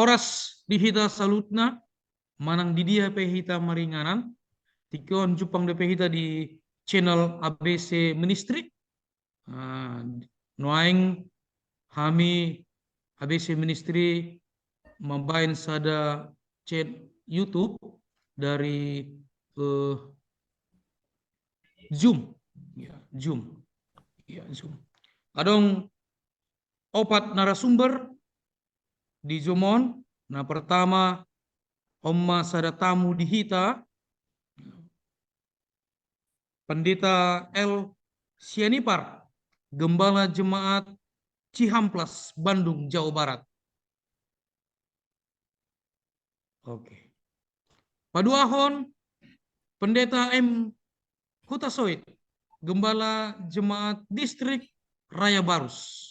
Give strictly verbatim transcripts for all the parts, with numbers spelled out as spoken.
Horas di hita saluhutna, manang di dia pe hita maringanan, tingki on jumpang dope hita di channel A B C Ministry. Ah, nuaeng hami A B C Ministry mambahen sada channel YouTube dari, eh, Zoom. Ya, Zoom. Ya, Zoom. Adong opat narasumber di Zoom on. Na pertama, on ma sada tamu di hita, Pendeta L Sianipar, Gembala Jemaat Cihamplas, Bandung, Jawa Barat. Oke. Paduahon, Pendeta M Hutasoit, Gembala Jemaat Distrik Raya Barus.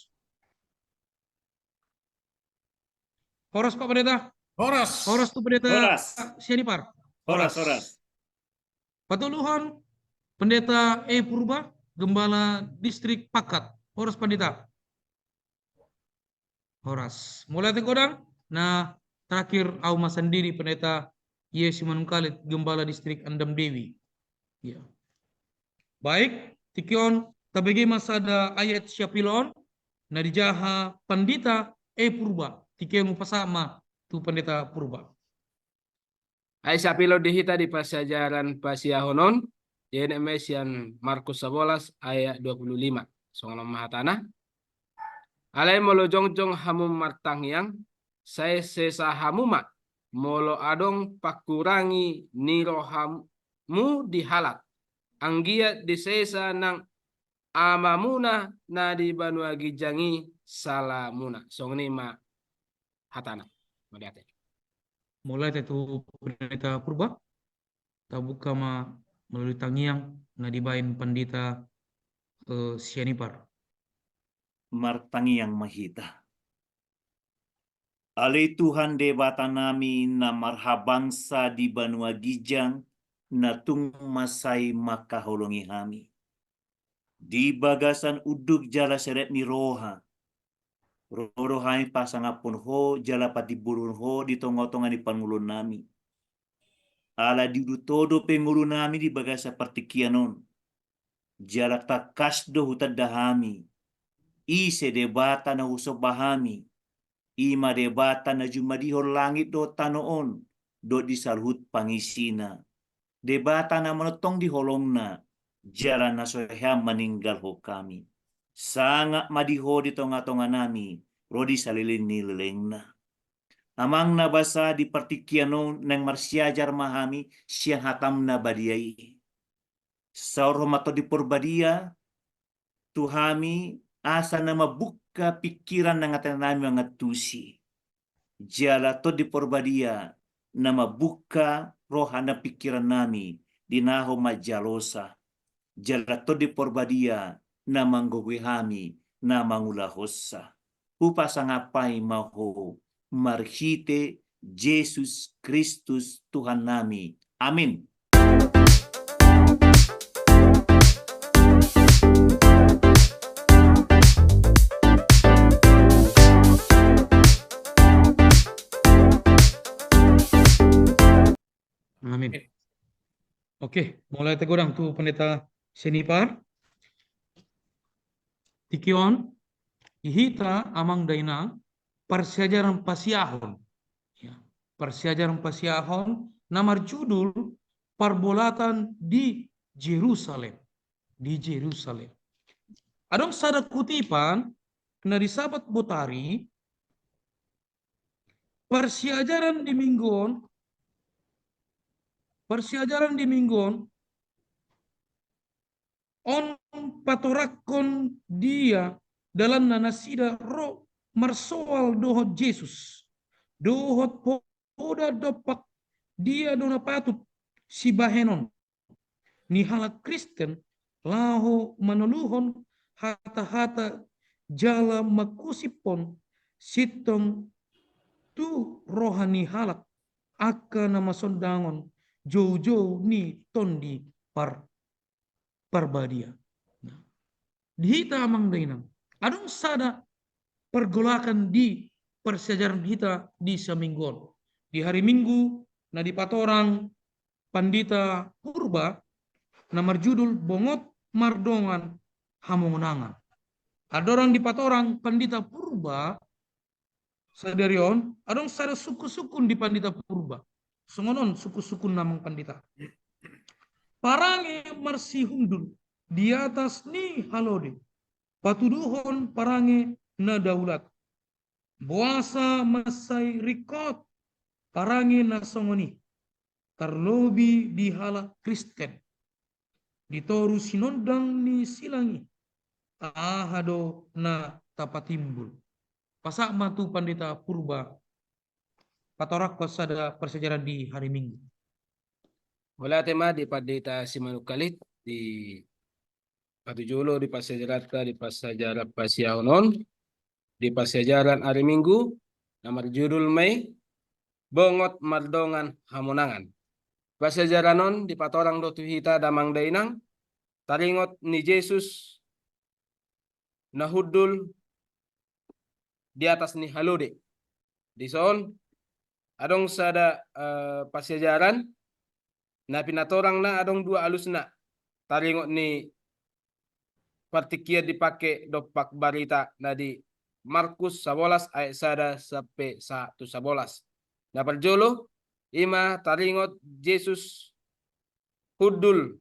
Horas, Pak Pendeta. Horas. Horas tu Pendeta Sianipar. Horas, horas. Patoluhon, Pendeta E Purba, Gembala Distrik Pakat. Horas, Pendeta. Horas. Mauliate godang. Na terakhir, au ma sandiri, Pendeta Ye Simanungkalit, Gembala Distrik Andam Dewi. Ya. Baik, tingki on tabege ma sada ayat siapilon na dijaha Pandita E Purba. Tingki on hupasahat ma tu Pandita Purba. Ayat siapilon di hita di parsiajaran pasiahon on, dienet ma i sian Markus sabolas ayat dua puluh lima. Songon on ma hatana. Alai molo jongjong hamu martangiang, sai sesa hamu ma, molo adong pangkurangi ni rohamu di halak, anggiat disesa nang Amamuna na di banua ginjang i salamuna. Songon i ma hatana. Mauliate. Mauliate tu Pendeta Purba. Tabuka ma melalui tangiang na dibaen Pandita, eh, Sianipar. Martangiang ma hita. Ale Tuhan Debata nami na marhabangsa di banua ginjang, na tung mansai mangkaholongi hami. Di bagasan unduk jala serep ni roha, ro do hami pasangaphon Ho jala patimboruhon Ho di tongatonga ni parngoluon nami. Ala diudut Ho dope ngolu nami di bagasan partingkian on. Jala tangkas do hutanda hami, ise Debata na husomba hami, i ma Debata na jumadihon langit dohot tano on, dohot di saluhut pangisina. Debata na manongtong di holongna, jala na so hea maninggalhon hami. Sangap ma di Ho di tongatonga nami, ro di saleleng ni lelengna. Amang na basa, di partingkian on naeng marsiajar ma hami sian hatam na badia i. Saorhon ma Tondi Porbadia tu hami, asa na mambuka pingkiran nang atenami mangantusi. Jala Tondi Porbadia na mambuka roha nang pingkiran nami di na Ho manjalosa. Jala Tondi Porbadia na manggogoi hami na mangulahonsa. Hupasangapai ma Ho marhite Jesus Kristus Tuhan nami. Amin. Amin. Oke, mauliate godang tu Pendeta Sianipar. Tingki on, di hita amang dainang, parsiajaran pasiahon. Ya, parsiajaran pasiahon na marjudul Parbolatan di Jerusalem. Di Jerusalem. Adong sada kutipan na di Sabat botari, parsiajaran di minggu on, parsiajaran di minggu on, on patorangkon dia dalanna nasida ro marsoal dohot Jesus, dohot poda dompak dia do na patut sibahenon ni halak Kristen laho manoluhon hata-hata jala mangkusiphon sintong tu roha ni halak angka na masondangon joujou ni Tondi Par-, Parbadia. Nah, di hita amang dainang, adong sada pergolakan di parsiajaran hita di saminggu on. Di hari Minggu na dipatorang Pandita Purba na marjudul Bongot Mardongan Hamonangan. Andorang dipatorang Pandita Purba sadari on, adong sada sungkun-sungkun di Pandita Purba. Songon on sungkun-sungkunna, amang pandita. Parange marsihundul di atas ni halode, patuduhon parange na daulat. Boasa mansai ringkot parange na songon i, tarlobi di halak Kristen, di toru sinondang ni silang i, aha do na tapatimbul? Pasahat ma tu Pandita Purba, patorangkon sada parsiajaran di hari Minggu. Mauliate ma di Pandita Simanungkalit, di patujolo di parsiajaranta di parsiajaran parsiahon on, di parsiajaran ari Minggu, na marjudul ma i Bongot Mardongan Hamonangan. Parsiajaran on dipatorang do tu hita damang dainang, taringot ni Jesus na hundul di atas ni halode. Dison, adong sada, eh, parsiajaran, na pinatorangna adong dua alusna, taringot ni partingkian dipake dompak barita na di Markus sabolas ayat sada sampe sa-, tu sabolas. Na parjolo, ima taringot Jesus hundul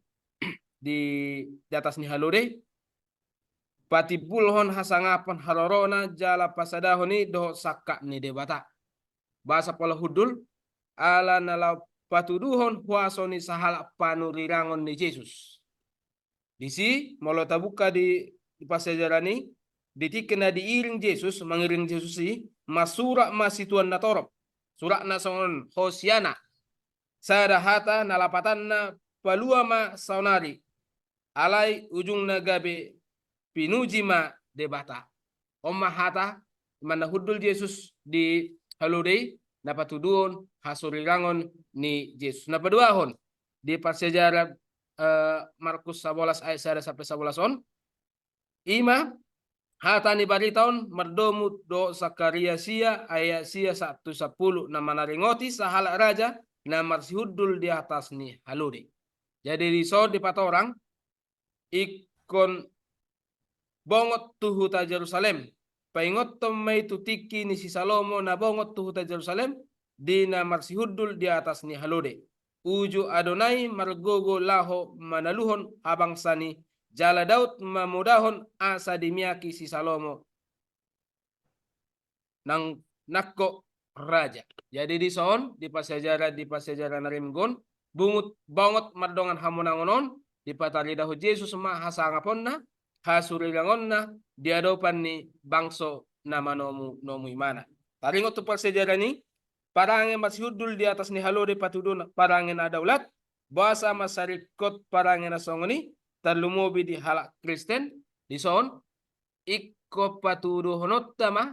di, di atas ni halode, patimbulhon hasangapon harorona jala pasadahon i dohot sangkap ni Debata. Boasa pola hundul? Ala na laho patuduhon huaso ni sahalak panurirangon ni Jesus. Disi, molo tabuka di, di parsiajaran i, di tingki na diiring Jesus, mangiring Jesus i, marsurak ma situan na torop. Surakna songon Hosiana. Sada hata na lapatanna palua ma saonari. Alai ujungna gabe pinuji ma Debata. On ma hata, ima na hundul Jesus di halode i, na patuduhon hasurirangon ni Jesus. Na paduahon, di parsiajaran, eh, Markus sabolas ayat sada sampe sabolas on, ima hata ni barita on mardomu dohot Sakaria sia ayat sia sahat tu sampulu, na manaringoti sahalak raja na marsihundul di atas ni halode. Jadi dison dipatorang, ingkon bongot tu huta Jerusalem. Paingothon ma i tu tingki ni si Salomo na bongot tu huta Jerusalem, di na marsihundul di atas ni halode. Uju Adonai margogo laho manaluhon habangsan i, jala Daud mamodahon asa dimiaki si Salomo nang nangkok raja. Jadi dison, di parsiajaran, di parsiajaran ari Minggu on, bungut bongot mardongan hamonangon on, dipataridahon Jesus ma hasangaponna, hasurirangonna, di adopan ni bangso na manomunomu ibana. Taringot tu parsiajaran i, parange marsihundul di atas ni halode patuduhon parange na daulat, boasa mansai ringkot parange na songon i, tarlumobi di halak Kristen, dison, ingkon patuduhononta ma,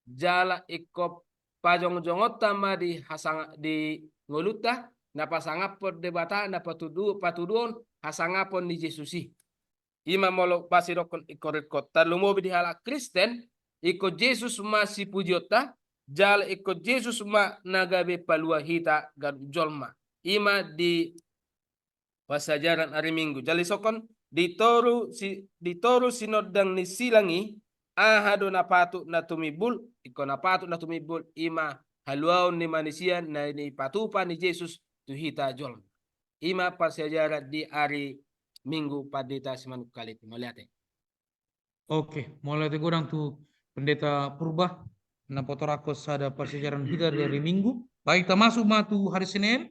jala ingkon pajongjongonta ma di hasanga-, di ngolunta, na pasangaphon Debata, na patudu-, patuduhon hasangapon ni Jesus i. Ima molo basa didokkon ingkon ringkot, tarlumobi di halak Kristen, ingkon Jesus ma sipujionta, jala ingkon Jesus ma na gabe palua hita ganup jolma. Ima di parsiajaran ari Minggu. Jala disongkon, di toru si-, di toru sinondang ni silang i, aha do na patut na tumimbul, ingkon na patut na tumimbul, ima haluaon ni manisia na nipatupa ni Jesus tu hita jolma. Ima parsiajaran di ari Minggu Pandita Simanungkalit. Mauliate. Oke, mauliate godang tu Pendeta Purba, na patorangkon sada parsiajaran hita di ari Minggu. Baik, tamasuk ma tu hari Senin,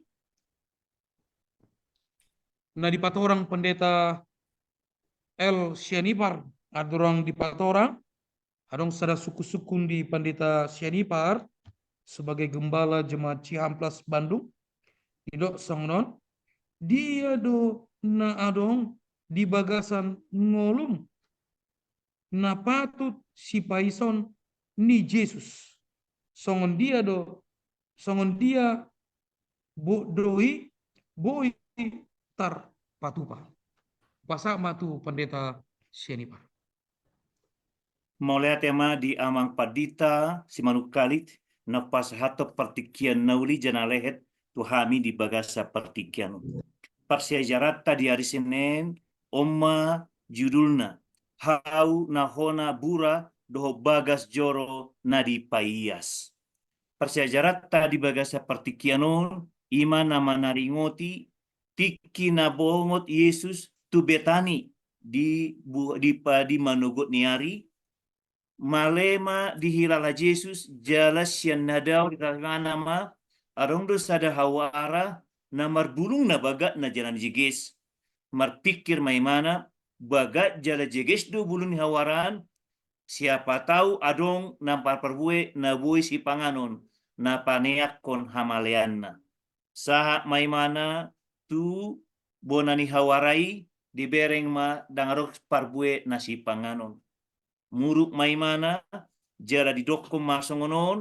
na dipatorang Pendeta L Sianipar, andorang dipatorang, adong sada sungkunsungkun di Pandita Sianipar sebagai gembala jemaat Cihamplas Bandung, didok songon on, dia do na adong di bagasan ngolum na patut sipaison ni Jesus. Songon dia do, songon dia bo-, do i boi tarpatupa. Pasahat ma tu Pendeta Sianipar. Mauliate ma di Amang Pandita Simanungkalit, na pasahathon partingkian na uli jala na lehet tu hami di bagasan partingkian on. Parsiajaranta di ari Senin, on ma judulna, Hau na hona bura dohot bagas joro na dipaias. Parsiajaranta di bagasan partingkian on, i ma na manaringoti tingki na bongot Jesus tu Betani di, bu-, di, pa-, di manogot ni ari, male ma dihilala Jesus, jala sian na dao dihilala ma, adong do sada hawara na marbulung na bagatna jala na jeges. Marpingkir ma imana, bagat jala jeges do bulung ni hawara an, siapa tahu adong na marparbue na boi sipanganon, na paneakkon hamaleanna. Sahat ma imana tu bona ni hawara i, dibereng ma ndang adong parbue na sipanganon. Muruk ma imana, jala didokkon ma songon on,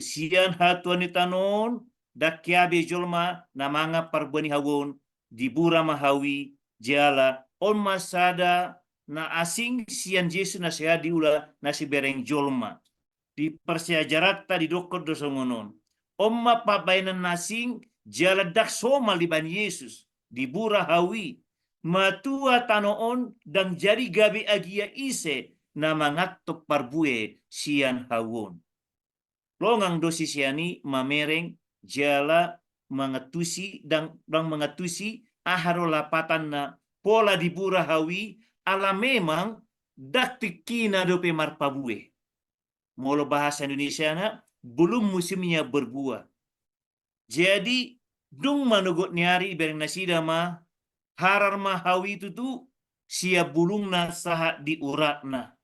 sian hatuaon ni tano on, ndang hea be jolma na mangan parbue ni hau on, dibura ma hau i, jala on ma sada na asing sian Jesus na so hea diula na sibereng jolma. Di parsiajaranta didokkon do songon on. On ma pambahenan na asing, jala ndang somal dibahen Jesus, dibura hau i. Matua tano on ndang jadi gabe agia ise na manganhon parbue sian hau on. Longang do sisean i mamereng jala mangantusi, ndang, ndang mangantusi aha do lapatanna pola dibura hau i, ala memang ndang tingkina dope marparbue. Molo bahasa Indonesiana, belum musimnya berbuah. Jadi, dung manogot ni ari dibereng nasida ma, harar ma hau i tutu sian bulungna sahat di uratna.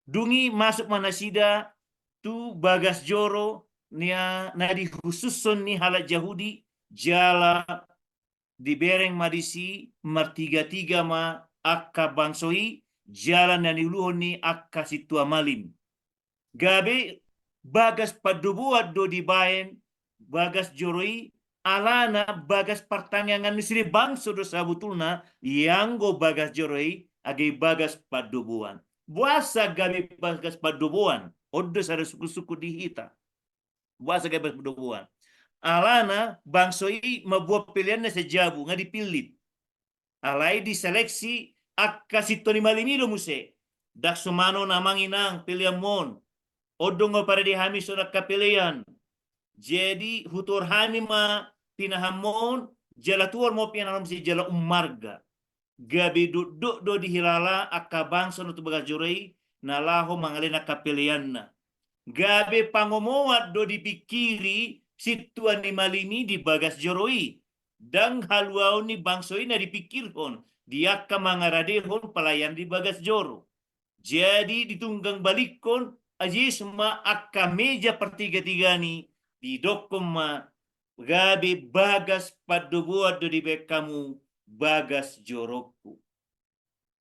Dung i masuk ma nasida tu bagas joro na, na dihusushon ni halak Jahudi, jala dibereng ma disi martigatiga ma angka bangso i, jala na niuluhon ni angka sintua malim. Gabe bagas pandoboan do dibahen bagas joro i, alana bagas partangiangan ni sude bangso do sabotulna, ianggo bagas joro i age bagas pandoboan. Boasa gabe bagas pandoboan? On do sada sungkun-sungkun di hita. Boasa gabe bagas pandoboan? Alana bangso i mamboan peleanna sian jabu, nga dipillit. Alai diseleksi angka sintua ni malim i do muse. Ndang sumanon amang inang peleanmon. On do nga parade hami songon angka pelean. Jadi hutuhor hami ma pinahanmon, jala tuhor ma pinahanmon muse jala ummarga. Gabe dokdok do dihilala angka bangso na tu bagas joro i na laho mangalehon angka peleanna. Gabe pangomoan do dipingkiri sintua ni malim i di bagas joro i. Ndang haluaon ni bangso i na dipingkirhon di angka mangaradehon pelayan di bagas joro. Jadi ditunggang balikkon Jesus ma angka meja partigatiga ni, didokkon ma gabe bagas pandoboan do dibahen hamu bagas jorongku.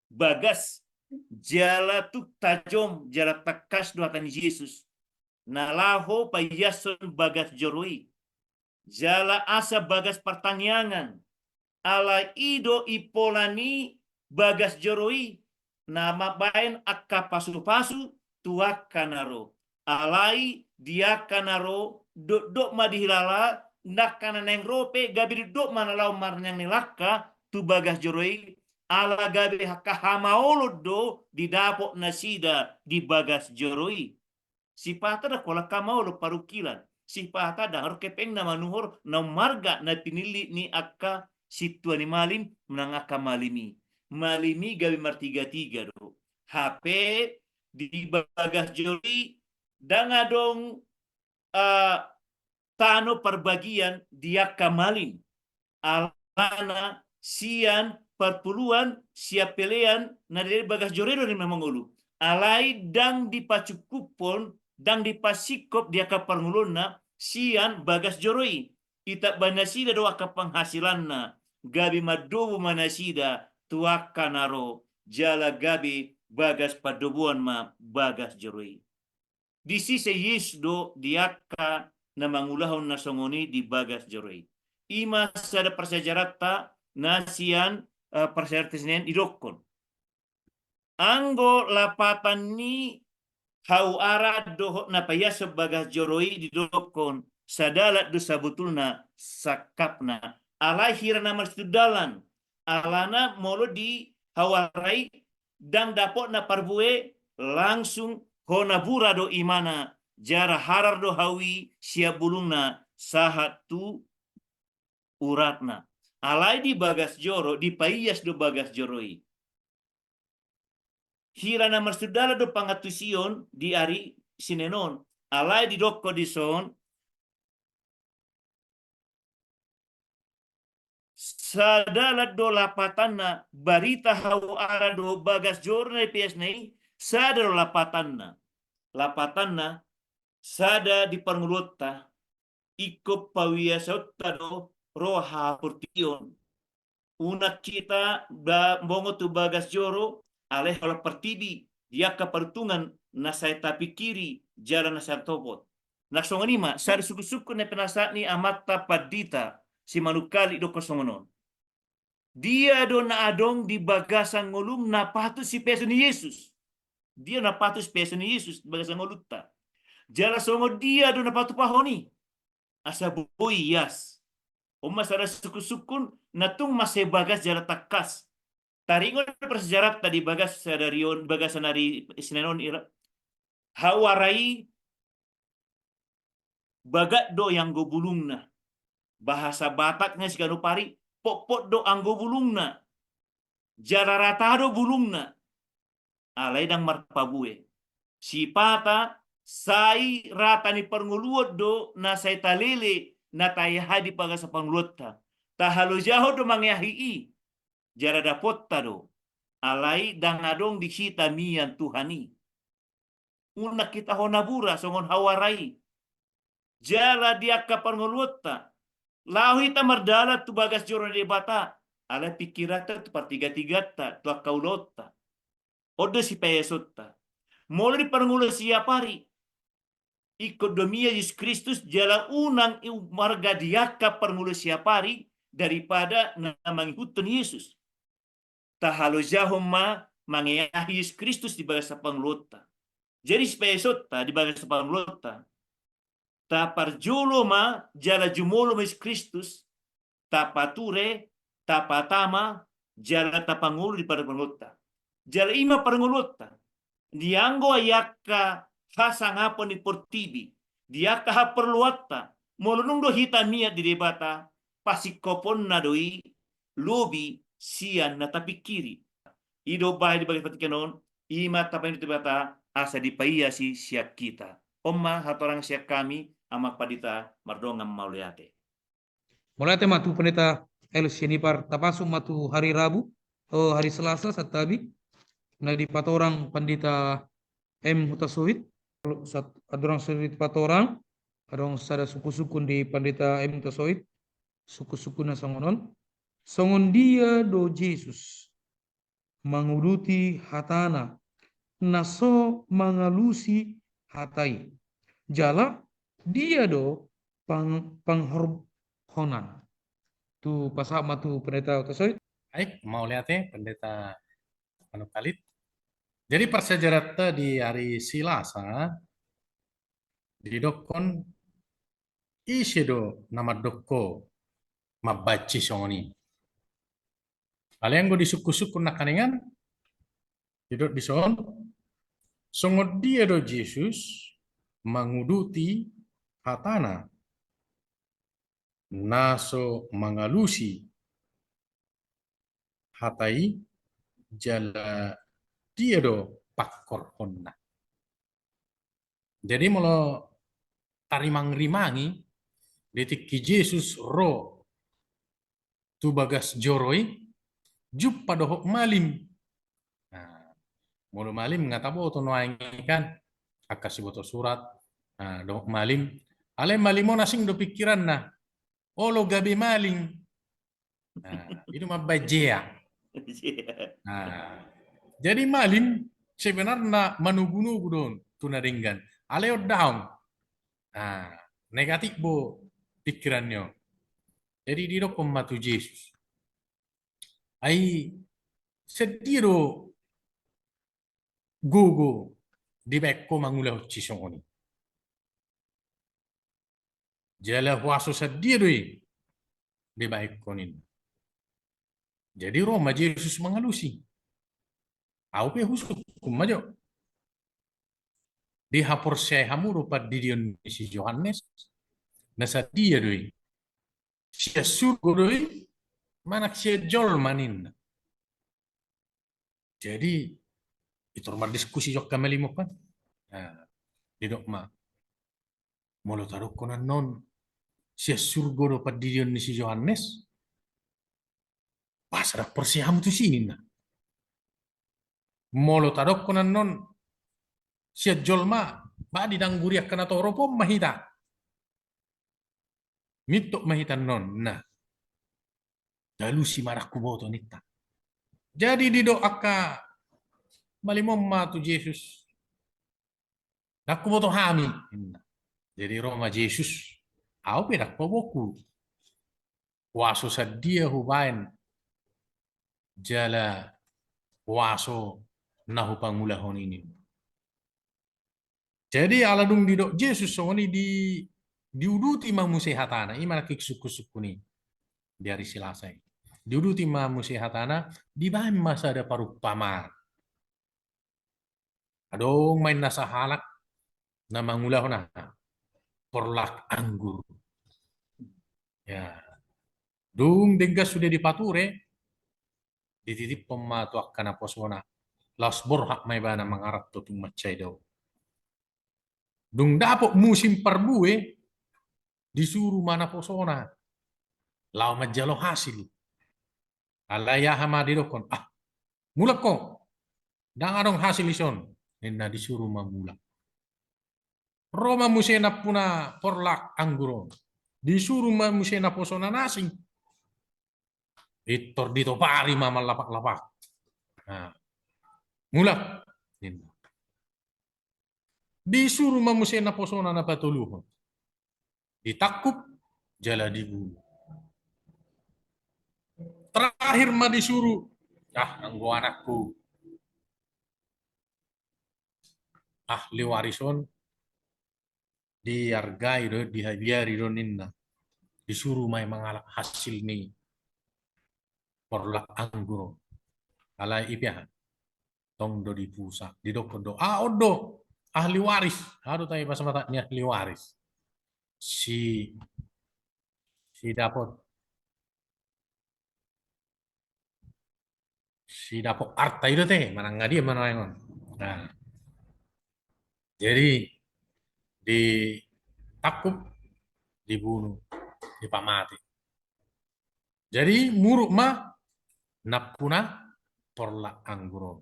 Bagas jala tuk tajom jala tangkas do hata ni Jesus na laho paiashon bagas joro i. Jala asa bagas partangiangan. Ala i do impola ni bagas joro i na mambahen angka pasupasu tu angka na ro. Alai di angka na ro dokdok ma dihilala, angka na naeng ro pe gabe dokdok ma na laho marnang ni langka tu bagas joro i, ala gabe angka hamaolon do didapot nasida di bagas joro i. Sipata ndang holan hamaolon parungkilon. Sipata ndang adong hepengna manuhor na ummarga na pinillit ni angka sintua ni malim manang angka malim i. Malim i gabe martigatiga do. Hape di bagas joro i ndang adong, ah, tano parbagian di angka malim. Alana sian parpuluan, sian pelean na di bagas joro i do na mangolu. Alai ndang dipacukuphon, ndang dipasingkop di angka parngoluonna sian bagas joro i. Itamba nasida do angka penghasilanna, gabe mandobo ma nasida tu angka na ro, jala gabe bagas pandoboan ma bagas joro i. Disise Jesus do di angka na mangulahon na songon i di bagas joro i. I ma sada parsiajaranta na sian, eh, parsiajaranta sian i didokkon. Anggo lapatan ni hau ara dohot na paiashon bagas joro i didokkon, sadalan do sabotulna sangkapna. Alai hira na marsitundalan, alana molo di hau ara i ndang dapotna parbue, langsung hona bura do imana, jala harar do hau i sian bulungna sahat tu uratna. Alai di bagas joro, dipaias do bagas joro i. Hira na marsitundalan do pangantusion di ari Senen on, alai didokkon dison, sadalan do lapatanna, barita hau ara do bagas joro na dipaiasna i, sada do lapatanna. Lapatanna, sada di parngoluonta, ingkon paiasaonta do ro haportibion. Unang hita ba-, bongot tu bagas joro, alai holan portibi, di angka paruntungan na sai tapingkiri, jala na sai topot. Na songon i ma, sada sungkun-sungkun na pinasahat ni amanta pandita, Simanungkalit, dokkon songon on. Dia do na adong di bagasan ngolum na patut sipaiason ni Jesus? Dia na patut sipaiason ni Jesus di bagasan ngolunta? Jala songon dia do na patupahon i asa boi ias? On ma sada sungkun-sungkun na tung mansai bagas jala tangkas. Taringot parsejarahta di bagas sadari on, bagasan ari Senen on, ira, hau ara i bagat do anggo bulungna. Bahasa Batakna siganup ari, potpot do anggo bulungna. Jala rata do bulungna. Alai ndang marparbue. Sipata sai rata ni parngoluon do na sai talele, na taeahi di bagasan parngoluonta. Tahalojahon do mangeahi i. Jala dapotta do. Alai ndang adong di hita mian Tuhan i. Unang hita hona bura songon hau ara i. Jala di angka parngoluonta, laho hita mardalan tu bagas joro ni Debata, alai pingkiranta tu partiga-tiganta, tu angka ulaonta. On do sipaiasonta. Molo di parngoluon siapari, ingkon do mian Jesus Kristus, jala unang i marga di angka parngoluon siapari daripada na mangihuthon Jesus. Tahalojahon ma mangeahi Jesus Kristus di bagasan parngoluonta. Jadi sipaiasonta di bagasan parngoluonta, taparjolo ma jala jumolo ma Jesus Kristus, tapature, tapatama, jala tapangolu di bagasan parngoluonta. Jala i ma parngoluonta. Di anggo angka hasangapon ni portibi, di angka haporluanta, molo dung do hita mian di Debata, pasingkoponna do i lobi sian na tapingkiri. I do umbahen di bagas partingkian on, i ma tapaihut tu Debata asa dipaiasi sian hita. On ma hatorang sian hami, Amang Pandita, mardongan mauliate. Mauliate ma tu Pandita L. Sianipar. Tapasu ma tu hari Rabu, oh, hari Selasa, santabi, na dipatorang Pandita M. Hutasoit. Sat-, andorang so dipatorang, adong sada sungkun-sungkun di Pandita M. Hutasoit, sungkun-sungkunna songon on. Songon dia do Jesus manguduti hatana, na so mangalusi hata i. Jala dia do pang-, panghorhonan. Tu pasahat ma tu Pandita Hutasoit. Baik, mauliate Pandita Simanungkalit. Jadi parsiajaranta di ari Selasa didokkon, ise do na mandok ho mambahen songon i? Alai anggo di sungkun-sungkun nangkaningan, didok dison, songon dia do Jesus manguduti hatana, na so mangalusi hata i, jala dia do panghorhonna. Jadi molo tarimang-rimangi, di tingki Jesus ro tu bagas joro i, jumpa dohot malim. Nah, molo malim nga taboto nuaeng i kan, angka siboto surat, nah, dohot malim. Alai malim on asing do pingkiranna. Olo gabe malim. Nah, i do mambahen jea. Nah, jadi malim sebenarna manogu-nogu do on tu na denggan. Alai ondang. Nah, negatif do pingkiranna on. Jadi didokkon ma tu Jesus. Ai, sadia do gogo dibaen ho mangulahon sisongon i. Jala huaso sian dia do i dibaen ho ninna. Jadi ro ma Jesus mangalusi. Au pe husungkun ma jo. Dihaporseai hamu do pandidion ni si Johannes? Na sian dia do i? Sian surgo do i manang sian jolma ninna. Jadi i tor mardiskusi jo angka malimongkon. Nah, didok ma, molo tadokkon annon sian surgo do pandidion ni si Johannes, boasa ndang porsea hamu tusi ninna. Molo tadokkon annon sian jolma, ba didangguri angka na torop on ma hita. Mintor ma hita annon, nah. Talusi ma, ndang huboto ninta. Jadi didok angka malimongkon ma tu Jesus, ndang huboto hami ninna. Jadi ro ma Jesus, au pe ndang huboto. Huaso sian dia hubaen jala huaso na hupangulahon i ninna. Jadi ala dung didok Jesus songon i, di, diuduti ma muse hatana, i ma nangkin sungkun-sungkun i di ari Selasa i. Diuduti ma muse hatana, dibaen ma sada parumpamaan. Adong ma ninna sahalak na mangulahon aha? Porlak anggur. Ya. Dung denggan sude dipature, dititiphon ma tu angka naposona, laos borhat ma ibana mangaranto tung mansai dao. Dung dapot musim parbue, disuru ma naposona laho manjalo hasil. Alai aha ma didokkon? Ah, mulak ho. Ndang adong hasil dison, ninna, disuru ma mulak. Ro ma muse nampuna porlak anggur on. Disuru ma muse naposona na asing. Pintor ditopari ma mallapak-lapak. Nah, mulak, ninna. Disuru ma muse naposona na patoluhon. Ditangkup jala dibunu. Terakhir ma disuru, ah, anggo anakku, ahli waris on diargai do, dihabiari do, ninna. Disuru ma i mangalap hasil ni porlak anggur on. Alai i pe aha? Tong do dipusa. Didokkon do, ah, on do ahli waris. Aha do tahe bahasa Batak ni ahli waris? Si, si dapot, si dapot arta i do te, manang nga dia ma nuaeng on. Nah. Jadi ditangkup, dibunu, dipamate. Jadi muruk ma nampuna porlak anggur on.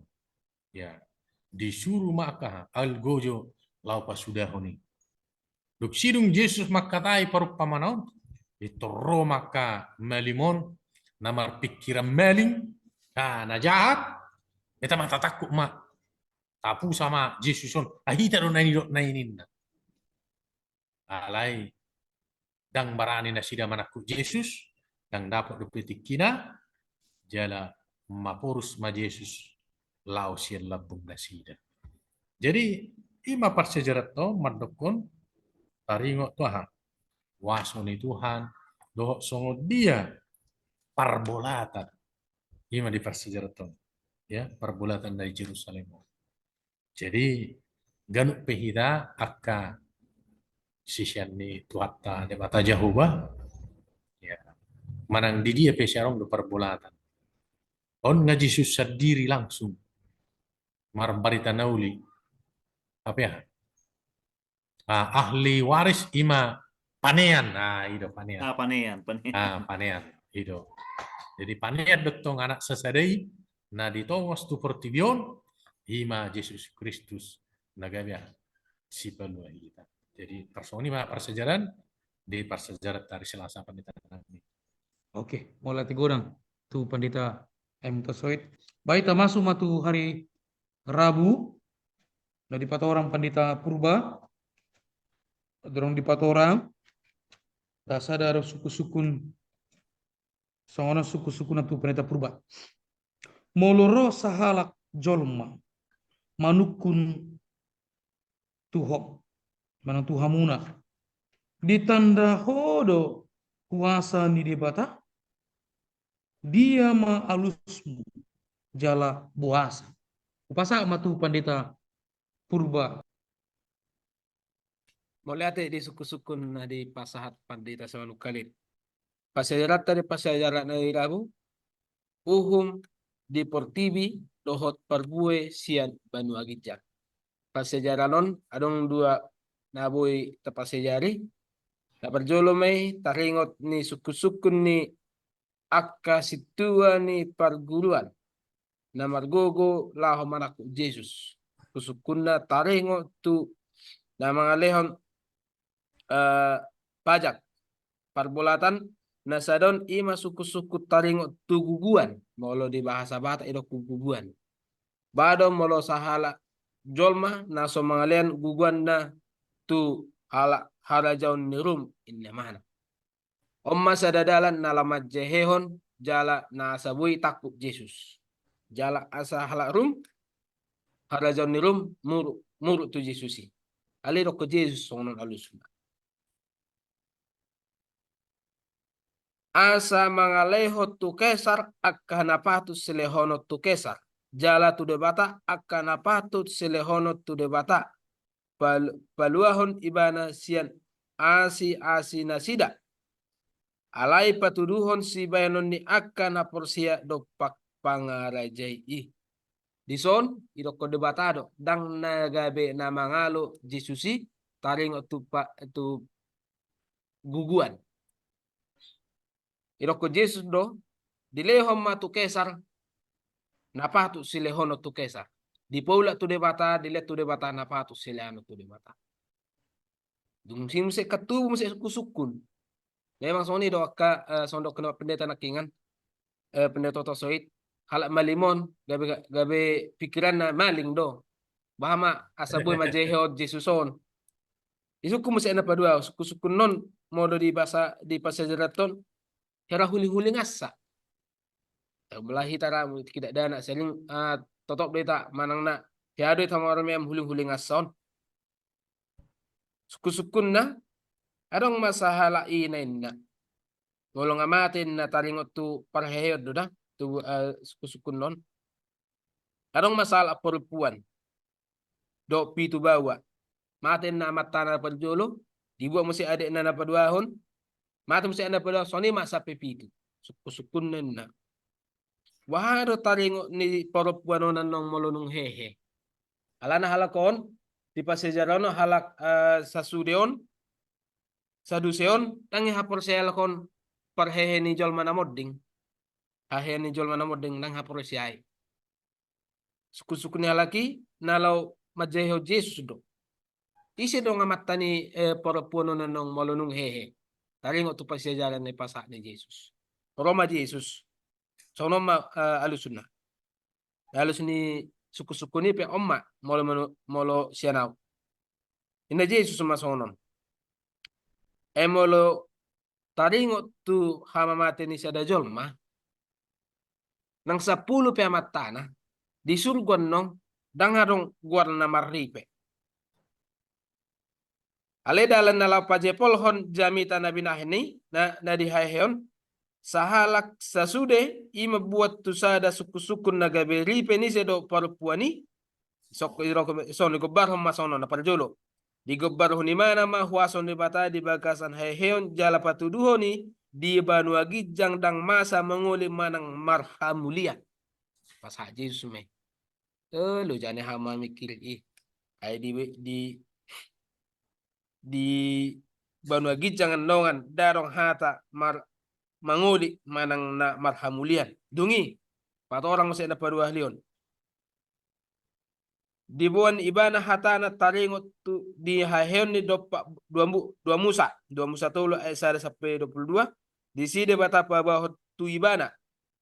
Ya, disuru ma angka aha? Algojo laho pasudahon i. Dung sidung Jesus mangkatai parumpamaan on, pintor ro ma angka malim on na marpingkiran maling, na, na jahat, hita ma tatangkup ma, tapusa ma Jesus on, ah, hita do na nidok na i, ninna. Alai ndang barani nasida manangkup Jesus, ndang dapot dope tingkina, jala maporus ma Jesus laho sian lambung nasida. Jadi i ma parsiajaranta on mandokkon taringot tu aha? Huaso ni Tuhan, dohot songon dia parbolatan. I ma di parsiajaranta on. Ya, parbolatan na di Jerusalem on. Jadi ganup pe hita angka sisean ni Tuhanta Debata Jahowa, ya, manang di dia pe sai adong do parbolatan. On nga Jesus sandiri langsung marbarita na uli. Apa ya? Ah, ahli waris i ma panean. Ah, i do panean. Ah, panean, panean. Ah, panean, i do. Jadi panean do tong anak sasada i na ditongos tu portibi on, i ma Jesus Kristus na gabe aha? Sipalua hita. Jadi tarsongon i ma parsiajaran di parsiajaran ari Selasa, Pandita nami. Oke, mauliate godang tu Pandita M. Tasoit. Baik, tamasu ma tu hari Rabu, na dipatorang Pandita Purba, dorang dipatorang, tasada do sungkun-sungkun, songon on sungkun-sungkunna tu Pandita Purba. Molo ro sahalak jolma, manungkun tu ho, manang tu hamuna. Ditanda ho do kuasa ni Debata? Dia ma alusmu jala boasa? Hupasahat ma tu Pandita Purba. Mauliate di sungkun-sungkun na dipasahat Pandita Simanungkalit. Parsiajaranta di parsiajaran na di Rabu, uhum di portibi dohot parbue sian banua ginjang. Parsiajaran on adong dua na boi taparsiajari. Na parjolo ma i taringot ni sungkun-sungkun ni angka sintua ni parguruan na margogo laho manangkup Jesus. Sungkun-sungkunna taringot tu na mangalehon, eh, pajak parbolatan na sada on, i ma sungkun-sungkun taringot tu guguan. Molo di bahasa Batak i do guguan. Ba do molo sahalak jolma na so mangalehon guguanna tu halak harajaon ni Rum, inna mana. On ma sada dalan na laho manjehehon jala na asa boi tangkup Jesus. Jala asa halak Rum, harajaon ni Rum, muruk, muruk tu Jesus i. Alai didok Jesus songon on alusna. Asa mangalehon tu Kesar angka na patut silehonon tu Kesar, jala tu Debata angka na patut silehonon tu Debata. Pal-, paluahon ibana sian asi-asi nasida. Alai patuduhon sibahenon ni angka na porsea dompak pangarajai i. Dison, didokkon Debata do, ndang na gabe na mangalo Jesus i, taringot tu pa-, tu guguan. Didokkon Jesus do, dilehon ma tu Kesar na patut silehonon tu Kesar. Dipaulak tu Debata, dilehon tu Debata na patut silehonon tu Debata. Dung i muse kan tubu muse sungkun-sungkun. Memang songon i do angka, eh, songon didok ni Amang Pendeta nangkiningan, eh, Pendeta Toto Soit, halak malim on, gabe, gabe pikiranna malim do. Boha ma asa boi manjehehon Jesus on. Disungkun muse na paduahon, sungkun-sungkun on, molo di bahasa, di parsiajaranta on, hera huling-huling asa. Eh, molo hita ra, molo hita dakdanak sering, ah, totop do hita manang na hea do hita marroha huling-huling asa on. Sungkun-sungkunna, adong ma sahalak ina, inna. Molo nga mate, inna, taringot tu parheheon do da, tu, eh, sungkun-sungkun on. Adong ma sahalak parompuan dohot pitu baoa. Mate, inna, amantana na parjolo, dibuat muse adekna na paduahon, mate muse adekna na paduahon, songon i ma sampe pitu. Sungkun-sungkunna, inna. Boha do taringot ni parompuan on annon molo nunga hehe? Alana halak on, di parsiajaran on halak, eh, Sasude on, Saduse on, ndang dihaporseai halak on parhehe ni jolma na monding. Haheheon ni jolma na monding ndang dihaporseai. Sungkun-sungkun ni halak i na laho manjehehon Jesus do. Ise do nga amanta ni, eh, parompuan on annon molo nunga hehe? Taringot tu parsiajaran na dipasahat ni Jesus. Ro ma Jesus. Songon on ma, eh, alusna. Alus ni sungkun-sungkun i pe on ma molo, molo, molo sian ahu. Inna Jesus ma songon on. Ai molo taringot tu hamamate ni sada jolma, nang sampulu pe amantana, di surgo annon ndang adong goarna marripe. Alai dalan na laho pajepolhon jamita na binahen i, na, na dihaheheon, sahalak Sasude i mambuat tu sada sungkun-sungkun na gabe ripe ni ise do parompuan i, so, i ro, songon digombarhon ma songon on na parjolo. Digombarhon ibana ma huaso ni Debata di bagasan haheheon jala patuduhon i di banua ginjang ndang masa mangoli manang marhamulian. Pasahat Jesus ma i. Olo, jani hau mamikir i. Ai di, di, di banua ginjang annon ndang adong hata mar-, mangoli manang na marhamulian. Dung i, patorang muse na paduahalihon. Diboan ibana hatana taringot tu di haheheon ni dompak dua mu-, dua Musa, dua Musa tolu ayat sada sampe dua pulu dua. Disi Debata paboahon tu ibana.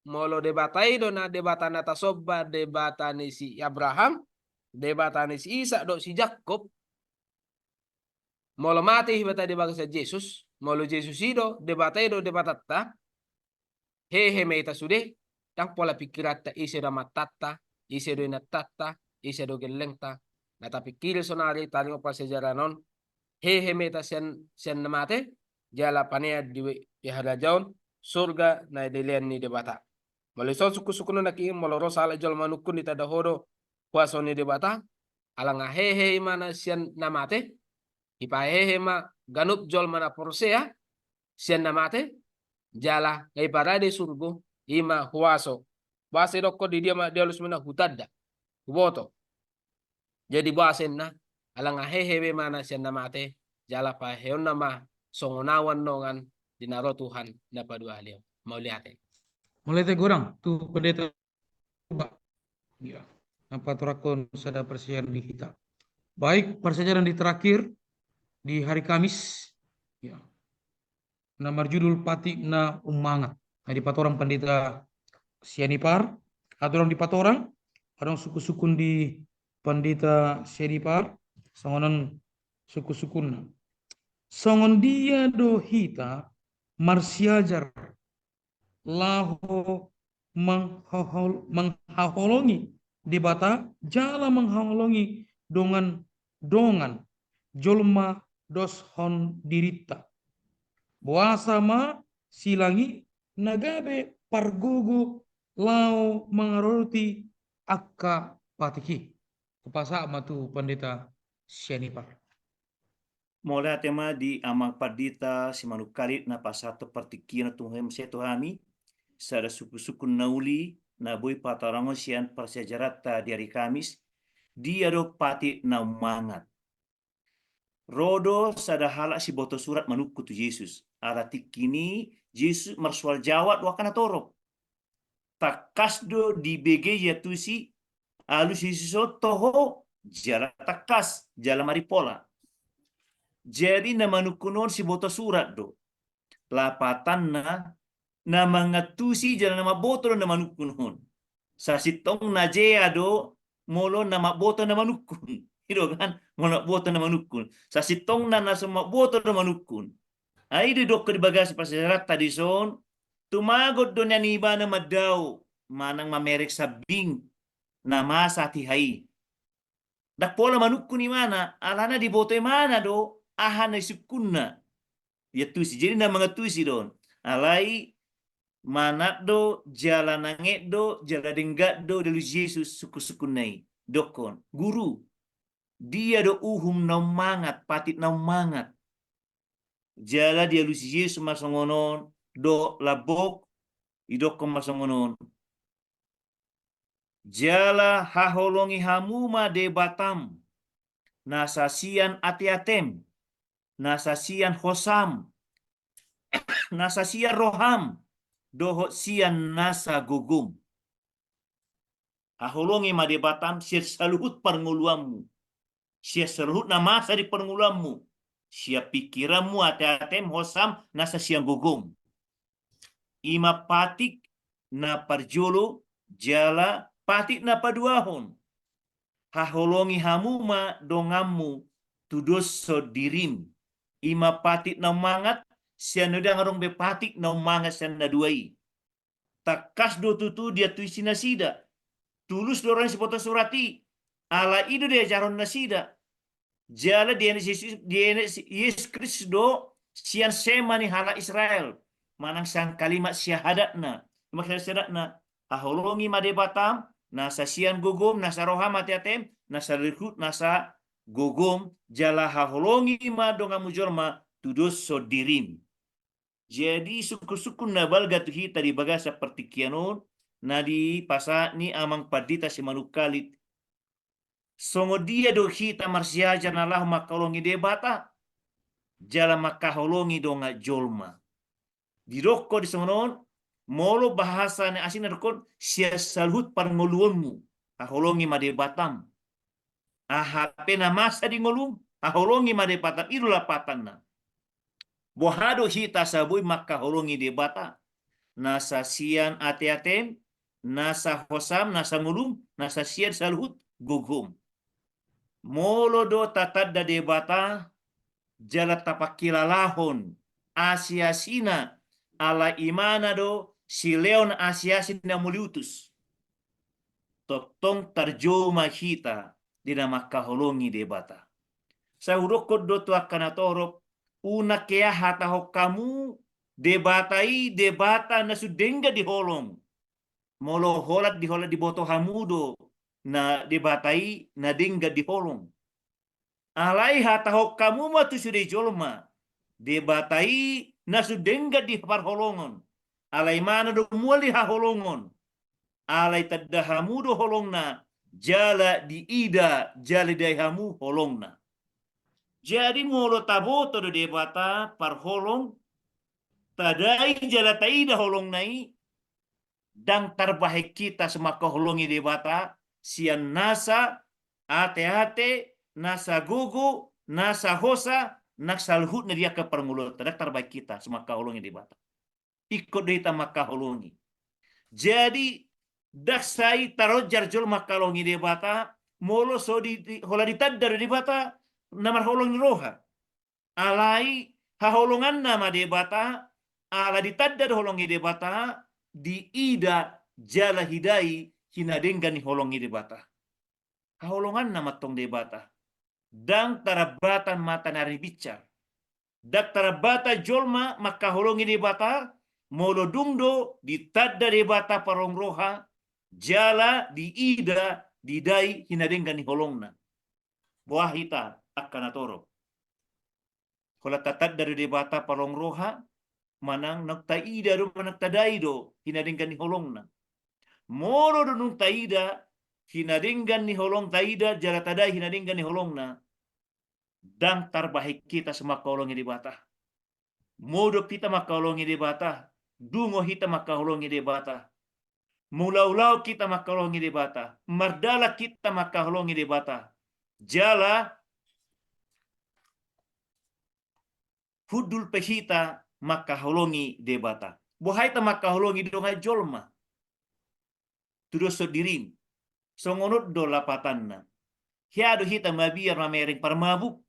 Molo Debata i do na Debata na tasomba, Debata ni si Abraham, Debata ni si Isak dohot si Jakkob. Molo mate hita di bagasan Jesus, molo Jesus i do, Debata i do Debatanta, hehe ma hita sude, ndang pola pikiranta ise do amantanta, ise do inantanta, ise do gellengta, na tapingkiri sonari taringot parsiajaran on, hehe ma hita sian, sian na mate, jala panean di, di harajaon surga na dilean ni Debata. Molo ison sungkunsungkun na kirim, molo ro sahalak jolma manungkun, ditanda ho do huaso ni Debata, ala nga hehe imana sian na mate, ipahehe ma ganup jolma na porsea sian na mate, jala nga iparade surgo, ima huaso. Boasa idokkon di dia ma dialus muna hutanda, huboto. Jadi boasa inna, ala nga hehe be imana sian na mate, jala paheonna ma songon ahu annon di na ro Tuhan na paduahalihon. Mauliate. Mauliate godang tu pendeta. Ya, na patorangkon sada parsiajaran di hita. Baik, parsiajaran di terakhir di hari Kamis. Ya. Na marjudul Patik na Ummangat. Na dipatorang Pandita Sianipar, adong dipatorang, adong sungkunsungkun di Pandita Sianipar, songon on sungkunsungkunna. Songon dia do hita marsiajar laho manghahol-, manghaholongi Debata, jala manghaholongi dongan-dongan jolma doshon dirinta. Boasa ma silang i na gabe pargogo laho mangaradoti angka patik i. Hupasahat ma tu Pandita Sianipar. Mauliate ma di Amang Pandita Simanungkalit na pasahathon partingkian on tu hami, muse tu hami, sada sungkunsungkun na uli na boi patorangon sian parsiajaranta di ari Kamis, dia do patik na ummangat. Ro do sada halak siboto surat manungkun tu Jesus. Ala tingki i Jesus marsoal jawab do angka na torop. Tangkas do dibege ia tusi, alus Jesus on toho, jala tangkas, jala marimpola. Jadi na manungkun on siboto surat do. Lapatanna, na mangantusi jala na mamboto do na manungkun on. Sasintongna jea do molo na mamboto na manungkun. I do kan, molo mamboto na manungkun. Sasintongna na so mamboto na manungkun. Ai do didokkon di bagasan parsiajaranta dison, tumagon do nian ibana mandao, manang mamereng sambing na masa tiha i. Ndang pola manungkun ibana, alana diboto ibana do aha na isungkunna. Iantusi, jadi na mangantusi do on. Alai manat do, jala nanget do, jala denggan do dialus Jesus sungkunsungkunna i. Didokkon, Guru, dia do uhum na ummangat, patik na ummangat. Jala dialusi Jesus ma songon on, dohot lambok, didokkon ma songon on. Jala haholongi hamu ma Debatam, nasa sian ateatem, nasa sian hosam, nasa sian roham, dohot sian nasa gogom. Haholongi ma Debatam sian saluhut parngoluanmu, sian saluhut na masa di parngoluanmu, sian pingkiranmu, ateatem, hosam, nasa sian gogom. I ma patik na parjolo jala patik na paduahon. Haholongi hamu ma donganmu tudoshon dirim. I ma patik na ummangat, sian na dua i ndang adong be patik na ummangat sian na dua i. Tangkas do tutu diantusi nasida. Tulus do roha ni siboto surat i. Ala i do diajarhon nasida. Jala dienet Jesus, dienet Jesus Kristus do sian sema ni halak Israel. Manang sian kalimat syahadatna. Kalimat syahadatna. Haholongi ma Debatam, nasa sian gogom, nasa roham, ateatem, nasa saluhut, nasa gogom, jala haholongi ma donganmu jolma tudoshon dirim. Jadi sungkunsungkun na balga tu hita di bagasan partingkian on, na dipasahat ni Amang Pandita Simanungkalit. Songon dia do hita marsiajar na laho mangkaholongi Debata, jala mangkaholongi dongan jolma. Didokkon di songon on, molo bahasa ni asing na didokkon sian saluhut parngoluonmu, haholongi ma Debatam. Aha pe na masa di ngolum, haholongi ma Debatam, i do lapatanna. Boha do hita asa boi mangkaholongi Debata? Nasa sian ateatem, nasa hosam, nasa ngolum, nasa sian saluhut gogom. Molo do tatanda Debata, jala tapangkilalahon asiasina, ala imana do silehon asiasi na mauliutus. tongtong tarjou ma hita di na mangkaholongi Debata. Sai hudokkon do tu angka na torop, unang hea hatahon hamu, Debata i Debata na sun denggan di holong. Molo holan di, holan diboto hamu do na Debata i na denggan di holong. Alai hatahon hamu ma tu sude jolma, Debata i na sun denggan di parholongon. Alai manang do mual di haholongon. Alai tanda hamu do holongna, jala diida, jala didai hamu holongna. Jadi molo taboto do Debata parholong, tadai jala taida holongna i, ndang tarbahen hita so mangkaholongi Debata sian nasa ateate, nasa gogo, nasa hosa, nang saluhutna di angka parngoluonta, ndang tarbahen hita so mangkaholongi Debata. Ingkon do hita mangkaholongi. Jadi ndang sai taronjar jolma mangkaholongi Debata molo so di, di, holan ditanda do Debata na marholong ni roha. Alai haholonganna ma Debata, ala ditanda do holong ni Debata, diida jala didai hinadenggan ni holong ni Debata. Haholonganna ma antong Debata. Ndang tarambatan matanari binsar. Ndang tarambatan jolma mangkaholongi Debata, molo dung do ditanda Debata parholong roha, jala diida didai hinadenggan ni holongna. Boha hita angka na torop. Holan tatanda do Debata parholong roha, manang naung taida do, manang tadai do hinadenggan ni holongna. Molo do naung taida hinadenggan ni holong, taida jala tadai hinadenggan ni holongna, ndang tarbahen hita so mangkaholongi Debata. Modom hita mangkaholongi Debata, dungo hita mangkaholongi Debata, mangulahon hita mangkaholongi Debata, mardalan hita mangkaholongi Debata, jala hundul pe hita mangkaholongi Debata. Boha hita mangkaholongi dongan jolma? Tudoshon dirim. Songon on do lapatanna. Hea do hita mabiar mamereng parmabuk?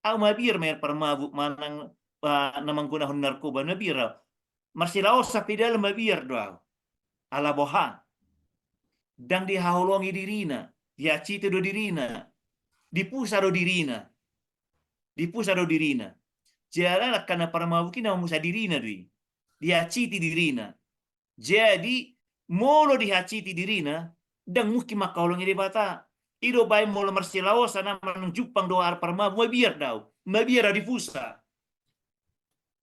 Au mabiar mamereng parmabuk manang, ah, na manggunahon narkoba, mabiar au. Marsilaosan pe dalan mabiar do au. Ala boha? Ndang dihaholongi dirina, dihasiti do dirina, dipusa do dirina. Dipusa do dirina. Jala angka na parmabuk i na mamusa dirina do i. Dihasiti dirina. Jadi, molo dihasiti dirina, ndang mungkin mangkaholongi Debata. I do baen molo marsilaosan na manang jumpang do ari parmabuk, mabiar do au, mabiar au dipusa.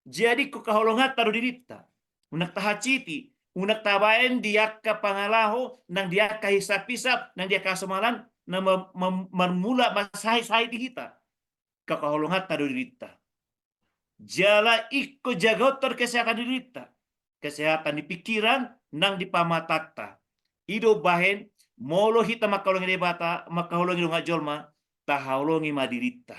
Jadi, ingkon haholonganta do dirinta. Unang tahasiti, unang tabaen di angka pangalaho, nang di angka hisap-hisap, nang di angka hasomalan, na ma-, ma-, marmula mansahit-sahit di hita. Ingkon haholonganta do dirinta. Jala ingkon jagaonta do kesehatan di dirinta. Kesehatan di pikiran, nang di pamatanta. I do baen, molo hita mangkaholongi Debata, mangkaholongi dongan jolma, tahaholongi ma dirinta.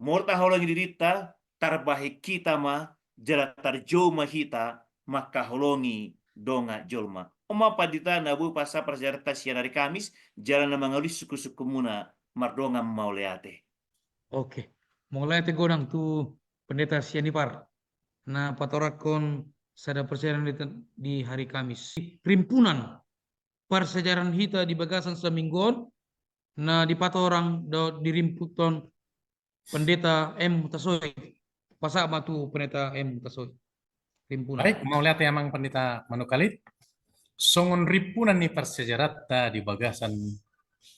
Molo tahaholongi dirinta, tarbahen hita ma, jala tarjou ma hita, mangkaholongi dongan jolma. On ma pandita na boi pasahat parsiajaranta sian ari Kamis, jala na mangalului sungkun-sungkunmuna, mardongan mauliate. Oke. Mauliate godang tu Pendeta Sianipar. Na patorangkon sada parsiajaran di, di hari Kamis. Rimpunan parsiajaran hita di bagasan saminggu on, na dipatorang dohot dirimputhon Pendeta M Hutasoit. Pasahat ma tu Pendeta M Hutasoit. Rimpunan. Baik, mauliate amang Pendeta Manukalit. Songon rimpunan ni parsiajaranta di bagasan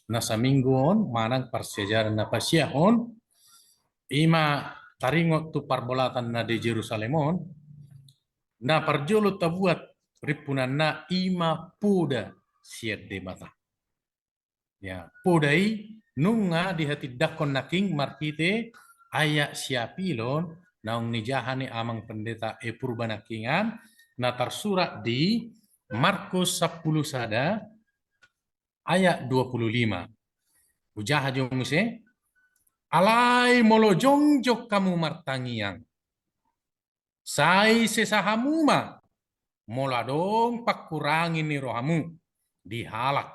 na saminggu on, manang parsiajaran na pasiahon, i ma taringot tu parbolatan na di Jerusalem on, na parjolo tabuat rimpunanna i ma poda sian Debata. Ya, poda i nunga dihatindangkon nangkin marhite ayat siapilon naung nijaha ni amang Pendeta E Purba nangkiningan, na tarsurat di Markus sampulu sada ayat dua pulu lima. Hujaha jo muse, alai molo jongjong hamu martangiang, sai sesa hamu ma, molo adong pangkurangi ni rohamu di halak.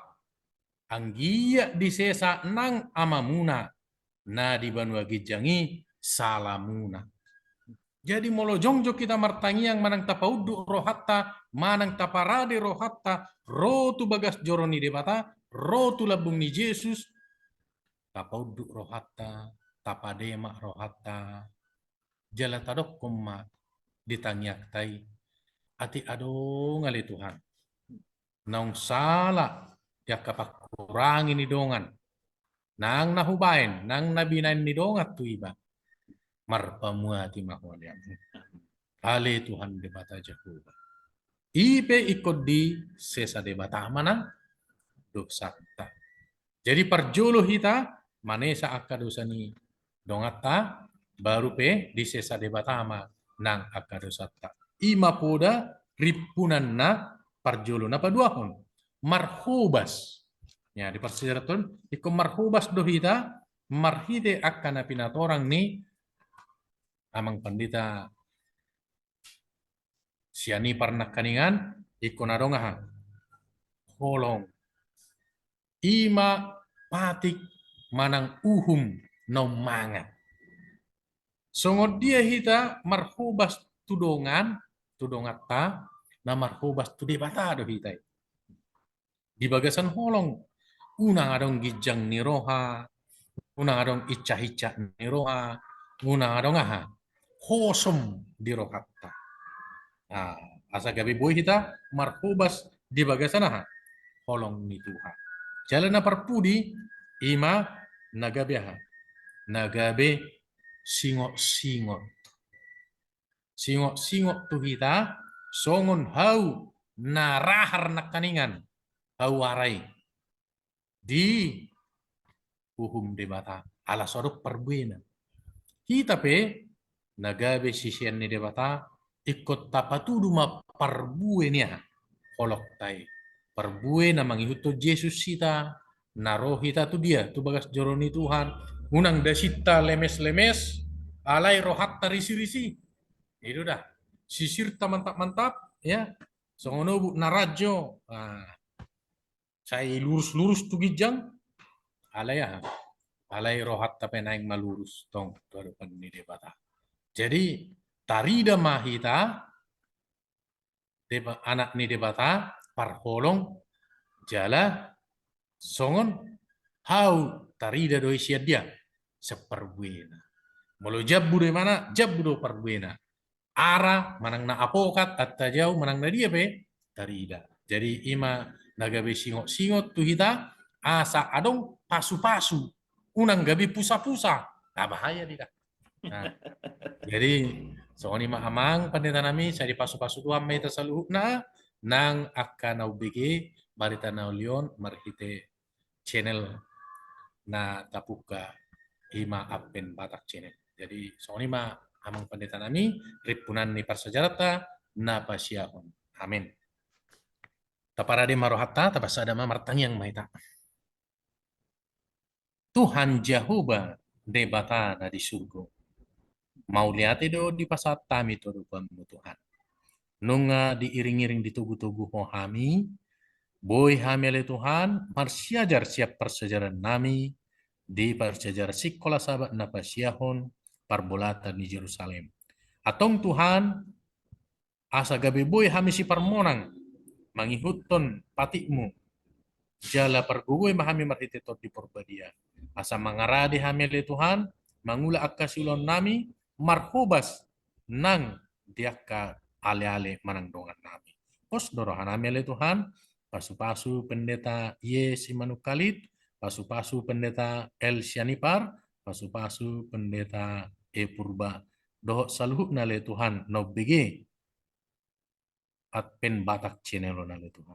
Anggiat disesa nang Amamuna na di banua ginjang i salamuna. Jadi molo jongjong hita martangiang manang tapaunduk rohanta, manang taparade rohanta, ro tu bagas joro ni Debata, ro tu lambung ni Jesus, tapaunduk rohanta, tapademak rohanta, jala tadokkon ma di tangiangta i, atik adong ale Tuhan, naung sala di angka pangkurangi ni dongan, nang na hubaen, nang na binaen ni dongan tu iba, marpamuati ma ho ale Tuhan Debata Jahowa. I pe ingkon disesa Debata ma nang dosanta. Jadi parjolo hita manesa angka dosa ni donganta, baru pe disesa Debata ma nang angka dosanta. I ma poda rimpunan na parjolo. Na paduahon, marhobas. Ya, di parsijarahon ingkon marhobas do hita marhite angka na pinatorang ni Amang Pandita Sianipar nangkaningan, ingkon adong aha? Holong. I ma patik manang uhum na ummangat. Songon dia hita marhobas tu dongan, tu donganta, na marhobas tu Debata do hita i. Di bagasan holong, unang adong ginjang ni roha, unang adong incak-incak ni roha, unang adong aha? Hosom di rohanta. Nah, asa gabe boi hita marhobas di bagasan aha? Holong ni Tuhan. Jala na parpudi, i ma na gabe aha? Na gabe singot-singot. Singot-singot tu hita, songon hau na rahar nangkaningan, hau ara i. Di uhum Debata, ala so adong parbuena. Hita pe, na gabe sisean ni Debata, ingkon tapatudu ma parbue ni aha? Holongta i. Parbue na mangihuthon Jesus hita, na ro hita tu dia, tu bagas joro ni Tuhan, unang dasinta lemes-lemes, alai rohanta risi-risi. I do da. Sisirta mantap-mantap, ya. Songon obuk na ranjo. Nah, sai lurus-lurus tu ginjang, alai aha? Alai rohanta pe naeng malurus tong tu adopan ni Debata. Jadi tarida ma hita, Deba-, anak ni Debata, parholong, jala songon hau tarida do i sian dia? Sian parbuena. Molo jambu do imana, jambu do parbuena. Ara, manang na apokat, antajau, manang na dia pe, tarida. Jadi i ma na gabe singot-singot tu hita, asa adong pasu-pasu, unang gabe pusa-pusa. Nah, bahaya dia. Nah, jadi songon i ma Amang Pandita nami, sai dipasu-pasu Tuhan ma hita saluhutna, nang angka na umbege barita na uli on marhite channel na tabuka, i ma Advent Batak Channel. Jadi songon i ma Amang Pandita nami, rimpunan ni parsiajaranta na pasiahon. Amin. Taparade ma rohanta, tapasada ma, martangiang ma hita. Tuhan Jahowa, Debata na di surgo, mauliate do dipasahat hami tu adopanmu Tuhan. Nunga diiring-iring ditogu-togu Ho hami, boi hami ale Tuhan marsiajar sian parsiajaran nami di parsiajar Sikola Sabat na pasiahon Parbolatan ni Jerusalem. Antong Tuhan, asa gabe boi hami siparmonang mangihuthon patikmu, jala pargogoi ma hami marhite Tondi Porbadia, asa mangarade hami ale Tuhan mangula angka siulaon nami marhobas nang di angka ale-ale manang dongan nami. Pos do roha nami ale Tuhan, pasu-pasu Pendeta Ye Simanungkalit, pasu-pasu Pendeta L Sianipar, pasu-pasu Pendeta E Purba, dohot saluhutna ale Tuhan na umbege Advent Batak Channel on ale Tuhan.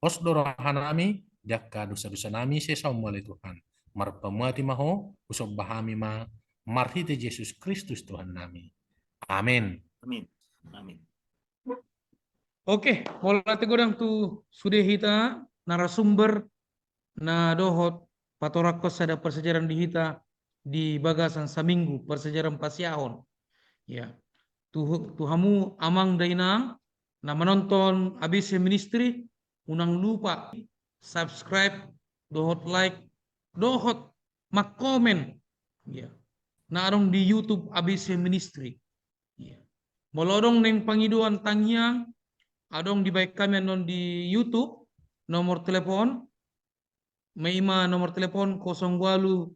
Pos do roha nami di angka dosa-dosa nami, sesaonmu ale Tuhan. Marpamuati ma Ho, husomba hami ma marhite Jesus Kristus Tuhan nami. Amin. Amin. Amin. Oke, mauliate godang tu sude hita narasumber na dohot patorangkon sada parsiajaran di hita di bagasan saminggu, parsiajaran pasiahon. Ya. Tu, tu hamu amang dainang na manonton A B C Ministry, unang lupa subscribe, dohot like, dohot mangkomen. Ya. Na adong di YouTube A B C Ministry. Ya. Molo adong naeng pangidoan tangiang, adong dibaen hami annon di YouTube, nomor telepon, ma i ma nomor telepon kosong ualu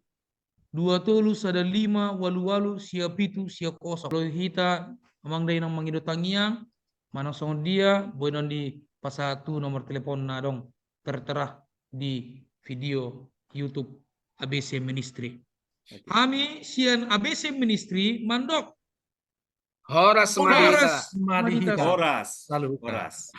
dua tolu sada lima ualu ualu sia pitu sia kosong. Molo hita amang dainang mangido tangiang, manang songon dia, boi annon dipasahat tu nomor telepon na adong tertera di video YouTube A B C Ministry. Oke. Hami sian A B C Ministry mandok. Horas ma di hita. Horas ma di hita. Horas. Saluhutna. Horas.